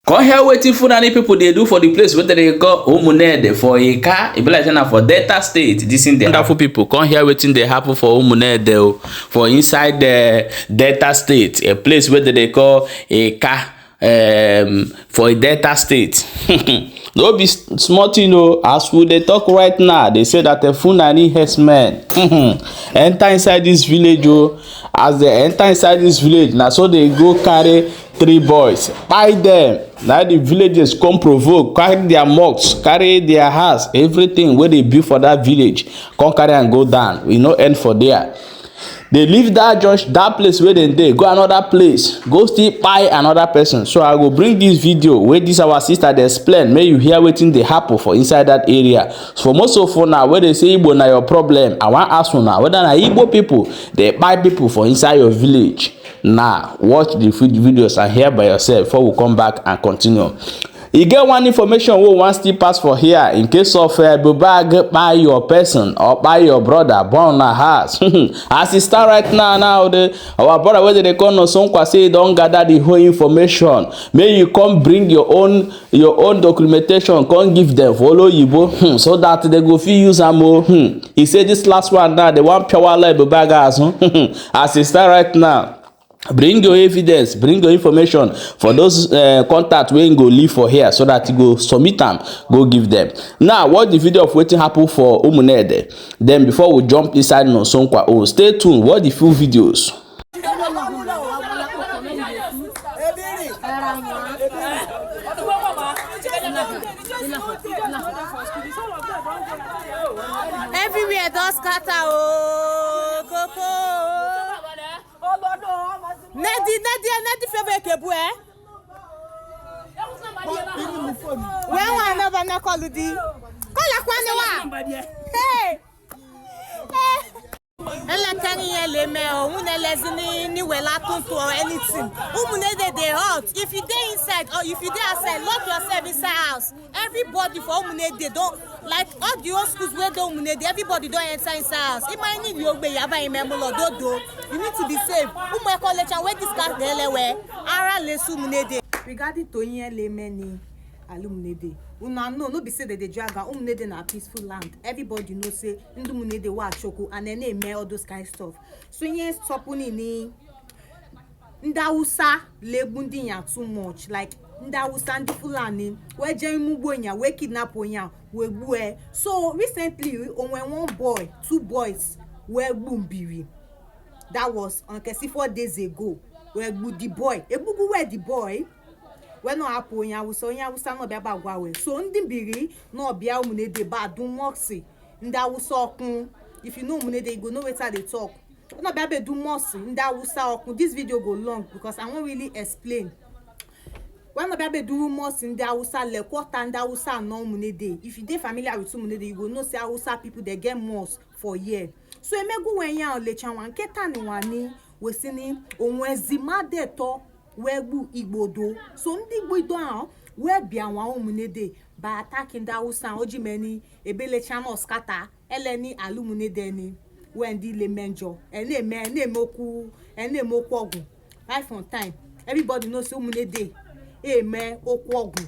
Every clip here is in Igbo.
Come hear wetin Fulani people dey do for the place wey dem dey call Umunede for Ika. E be like say na for Delta State. This thing dey wonderful people. Come hear wetin dey happen for Umunede o, for inside the Delta State, a place wey dem dey call Ika for Delta State. No be small thing o. As we dey talk right now, they say that the Fulani herdsmen enter inside this village o. As they enter inside this village, na so they go carry three boys, kpai dem. Na the villagers come provoke, carry their mosques, carry their house, everything wey dey build for that village, come carry am go down. E no end for there. They leave that junction, that place wey dem dey, go another place, go still kpai another person. So I go bring this video wey this our sister dey explain, make you hear wetin dey happen for inside that area. For most of una wey dey say Igbo na your problem, I wan ask una whether na Igbo people dey kpai people for inside your village. Now watch the videos and hear by yourself before we come back and continue. E get one information wey we wan still pass for here in case of Ebubag kpai your person or kpai your brother born na house. As e start right now, now the our brother wey dem dey call Nosonkwa say he don gather the whole information. Make you come bring your own documentation, come give dem for Oloyibo, so that they go fit use am o. He say this last one now, they wan piawala Ebubag house. As e start right now, bring your evidence, bring your information for those contact wey go leave for here so that you go submit am go give them. Now watch the video of wetin happen for Umunede, then before we jump inside Nosonkwa own. Stay tuned, watch the full videos. Everywhere don scatter ooo, koko. Nedi, nedi, nedi favour ekebu eh. When one never na call di. Call akwane wa. Hey. Hey. Elekere ihe leme o nwunye lezi ni wela tuntun or anything. Umunede dey hot. If you dey inside or if you dey outside, lock yourself inside house. Everybody for Umunede don, like, all the old schools wey dey Umunede, everybody don enter inside house. Imani ni ogbe yaba imemulo dodo. You need to be safe. Umu ekolecha wey dis car dey elewe ara lesu Umunede. Regarding Toyin Eleme ni Alumunede, una know, no be say dem dey drag am. Umunede na peaceful land. Everybody know say ndị Umunede wa achokwu and dem na-eme all those kind stuff. So ihe stopuni ni ndị Hausa legbu ndị ya too much, like ndị Hausa, ndị Fulani wee jee ime ugbo ya, wee kidnap onye a, wee gbue. So recently, onwe one boy, two boys wee gbu mbiri. That was on kesi 4 days ago. Wee gbu the boy, egbugbu wee the boy wee nọ hapụ onye Awụsa. Onye Awụsa nọ bịa gwa wee. So ndị mbiri nọ bịa Umunede ba du mosque ndị Awụsa ọkụ. If you know Umunede, you go know wetin I dey talk. Nọ bịa be du mosque ndị Awụsa ọkụ. This video go long because I wan really explain. When bịa be du mosque ndị Awụsa lekwọta ndị Awụsa anọ Umunede. If you dey familiar with Umunede, you go know say Hausa people dey get mosque for here. So emegu wee ya olechawa nketa ni wani wesi ni onwezimadetọ wee gbu igbodo. So ndị igbodo ahụ wee bịa nwa Umunede by attacking ndị Hausa ojimeni ebelecha nọ scatter eleni alumunede ni wee ndị ile njọ ẹ na-eme ẹ na-eme okwu ẹ na-eme okwu ọgwụ right from time. Everybody know say Umunede eme okwu ọgwụ.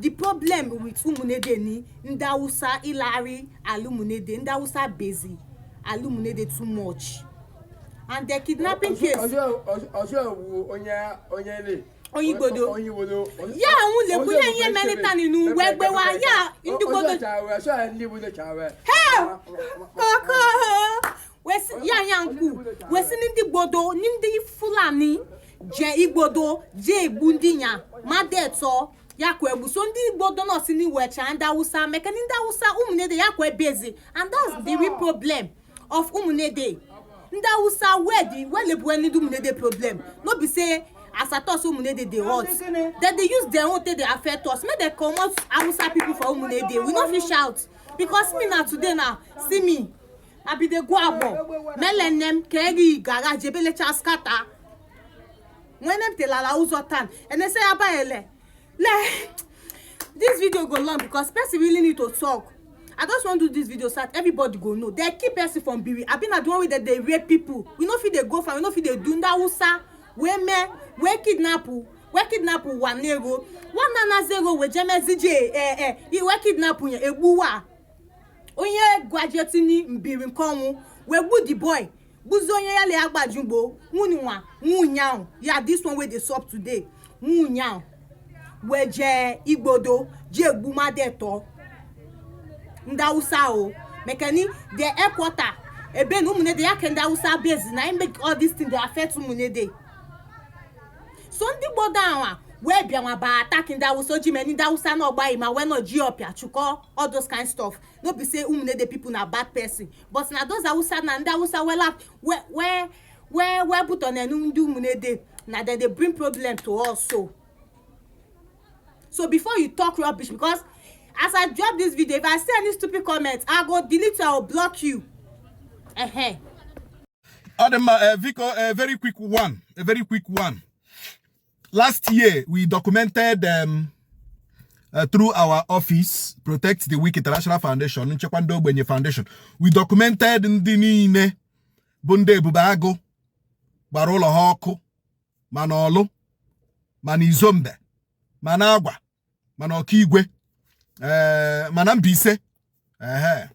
The problem with Umunede ni ndị Hausa ịlarị alumunede. Ndị Hausa bezi alumunede too much and the kidnapping case. Ọjọ́ wo onye onye lè. Onye Igbodo. Onye Igbodo. Ya ahụ lekwu ya ihe melita nínú wee gbewa ya ndị Igbodo. Ọjọ́ ndị Igbodo chawe. Koko wesi ya ya nkwu wesi ndị Igbodo ndị Fulani je Igbodo je egbu ndị ya ma detọ ya kwa egbu. So ndị Igbodo nọ si n'iwecha ndị Hausa maka ndị Hausa Umunede ya kwa ebezi, and that's the real problem of Umunede. Ndị Hausa wey di wey lebu ndị Umunede problem no be say as I talk say Umunede dey hot. Dem dey use their own take dey affect us. Make dem comot Hausa people for Umunede. We no fit shout because me na today na see me I bin dey go abo melenem keri garage ebelecha scatter when dem lala ụzọ tan ene say abayele le. This video go long because person really need to talk. I just wan do this video so that everybody go know dem kill person from Biri abi na the one wey dem dey rape people. We no fit dey go far, we no fit dey do. Ndị Hausa wey me wey kidnap Wee kidnap wa n'ego wa nanazi ego wee jemezi je ee ee wee kidnap ya egbuwa onye gwajetini mbiri nke ọnwụ wee gbu the boy, gbuzie onye ya le agbajugbo nwunwa nwunyaahụ ya. This one wey dey sup today, nwunyaahụ wee jee igbodo jee egbu mmadụ etọ ndị Hausa o mekani the headquarter ebe na Umunede ya ke ndị Hausa base na im make all this thing dey affect Umunede. So ndị gbodo anwa wee bịanwa ba attack ndị Hausa oji meni ndị Hausa na ọgba ma wee nọ ji ọpịa chụkọ all those kind stuff. No be say Umunede people na bad person, but na those Hausa na ndị Hausa wela wee wee wee wee butọnenu ndị Umunede na dem dey bring problem to us. So before you talk rubbish, because as I drop this video, if I see any stupid comment, I go delete you, I go block you. Ọ dị mma. Biko, a very quick one, a very quick one. Last year we documented through our office, Protect the Weak International Foundation, Nchekwa Ndị Ogbenye Foundation, we documented ndị niile bụ ndị Ebube Agụ gbara ụlọ ha ọkụ, ma na Ọlụ, ma na Izombe, ma na Agwa, ma na Ọkaigwe, ma na Mbaise. Ehe,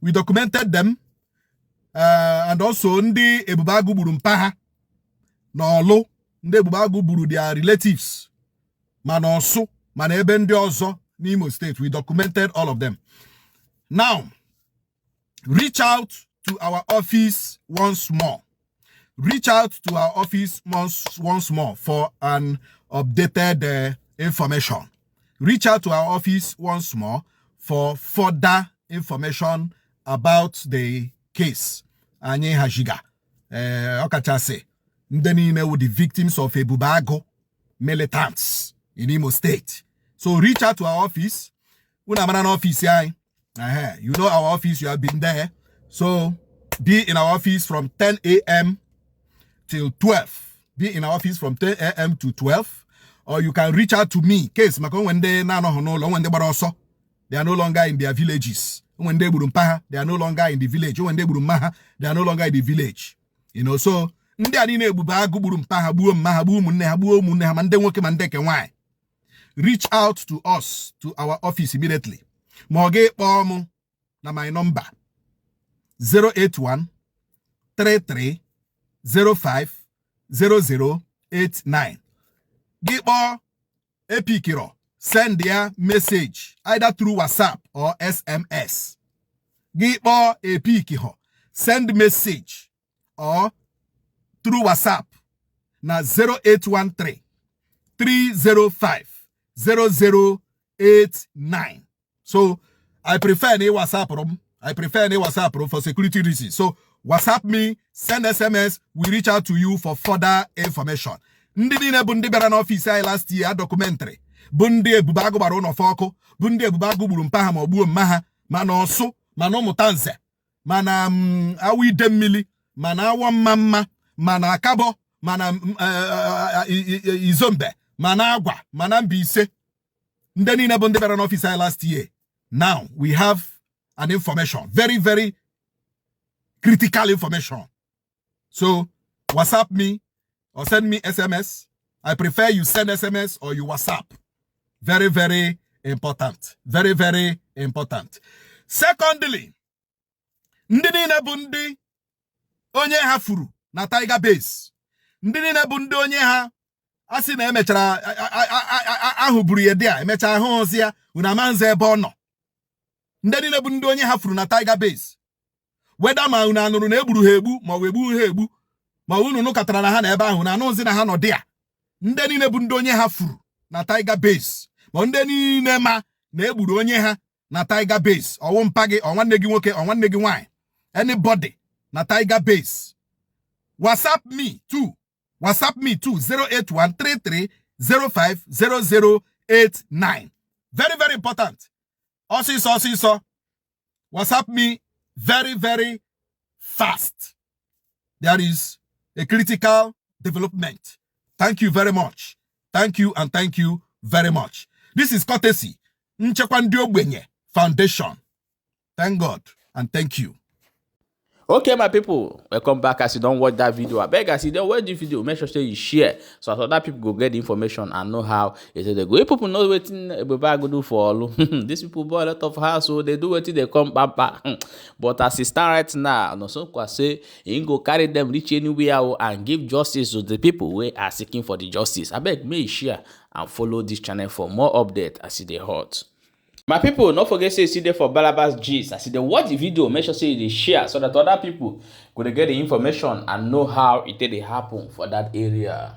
we documented them, and also ndị Ebube Agụ gburu mpa ha n'Ọlụ, ndị Ebube Agụ gburu their relatives ma na Ọsụ, ma na ebe ndị ọzọ n'Imo State. We documented all of them. Now reach out to our office once more, reach out to our office once more for an updated information. Reach out to our office once more for further information about the case anyị haziga, ọkachasị ndị niile wụ the victims of Ebube Agụ militants in Imo State. So reach out to our office. Unu amara n'ọfịs anyị. Ehe, you know our office, you have been there. So be in our office from 10 a.m. till 12. Be in our office from 10 a.m. to 12, or you can reach out to me case maka onwe ndị na-anọghị n'ụlọ, onwe ndị gbara ọsọ, they are no longer in their villages, onwe ndị gburu mpa ha, they are no longer in the village, onwe ndị gburu mma ha, they are no longer in the village. So ndị a niile Ebube Agụ gburu mpa ha, gbuo mma ha, gbuo ụmụnne ha, gbuo ụmụnne ha, ma ndị nwoke ma ndị nke nwaanyị, reach out to us, to our office immediately, ma ọ gị kpọọ mụ na my number 081 33 05 0089. Gị kpọọ epikiro, send ya message either through WhatsApp or SMS. Gị kpọọ epikiro, send message or through WhatsApp na 0813 305 0089. So I prefer na WhatsApp m, I prefer na WhatsApp m for security reasons. So WhatsApp me, send SMS, we reach out to you for further information. Ndị niile bụ ndị bịara n'ọfịs anyị last year documentary bụ ndị Ebube Agụ gbara ụlọ ọkụ, bụ ndị Ebube Agụ gburu mpa ha ma ọ gbuo mma ha, ma na Ọsụ, ma na Ụmụntanze, ma na Awọ Ide Mmiri, ma na Awọ Mma Mma, ma na Akabọ, ma na Izombe, ma na Agwa, ma na Mbaise, ndị niile bụ ndị bịara n'ọfịs anyị last year, now we have an information, very very critical information. So WhatsApp me or send me SMS. I prefer you send SMS or you WhatsApp. Very very important, very very important. Secondly, ndị niile bụ ndị onye ha furu na Tiger Base, ndị niile bụ ndị onye ha a sị na emechara ahụ buru ya dị a emechaa ahụ ozi ya, unu ama nze ebe ọ nọ, ndị niile bụ ndị onye ha furu na Tiger Base, weda ma unu anụrụ na egburu ha egbu ma ọ bụ egbu ha egbu, ma unu nụkọtara na ha na ebe ahụ na anụzi na ha nọ dị a, ndị niile bụ ndị onye ha furu na Tiger Base, ma ndị niile ma na egburu onye ha na Tiger Base, ọwụ mpa gị, ọ nwanne gị nwoke, ọ nwanne gị nwaanyị, anybody na Tiger Base, WhatsApp me too, WhatsApp me too, 08133050089. Very very important. Ọsịsọ ọsịsọ, WhatsApp me very very fast. There is a critical development. Thank you very much. Thank you and thank you very much. This is courtesy Nchekwa Ndị Ogbenye Foundation. Thank God and thank you. Okay, my people, welcome back. As you don watch that video, abeg, as you don watch the video, make sure say you share so as other people go get the information and know how e take dey go. If people know wetin Ebubeagu do for Orlu, these people buy a lot of house o, dey do wetin dey come kpamkpa. But as e stand right now, Nosonkwa say im go carry them reach anywhere o and give justice to the people wey are seeking for the justice. Abeg, make you share and follow this channel for more update as e dey hot. My people, no forget say you still dey for Balabas Gist. As you dey watch the video, make sure say you dey share so that other people go dey get the information and know how e take dey happen for that area.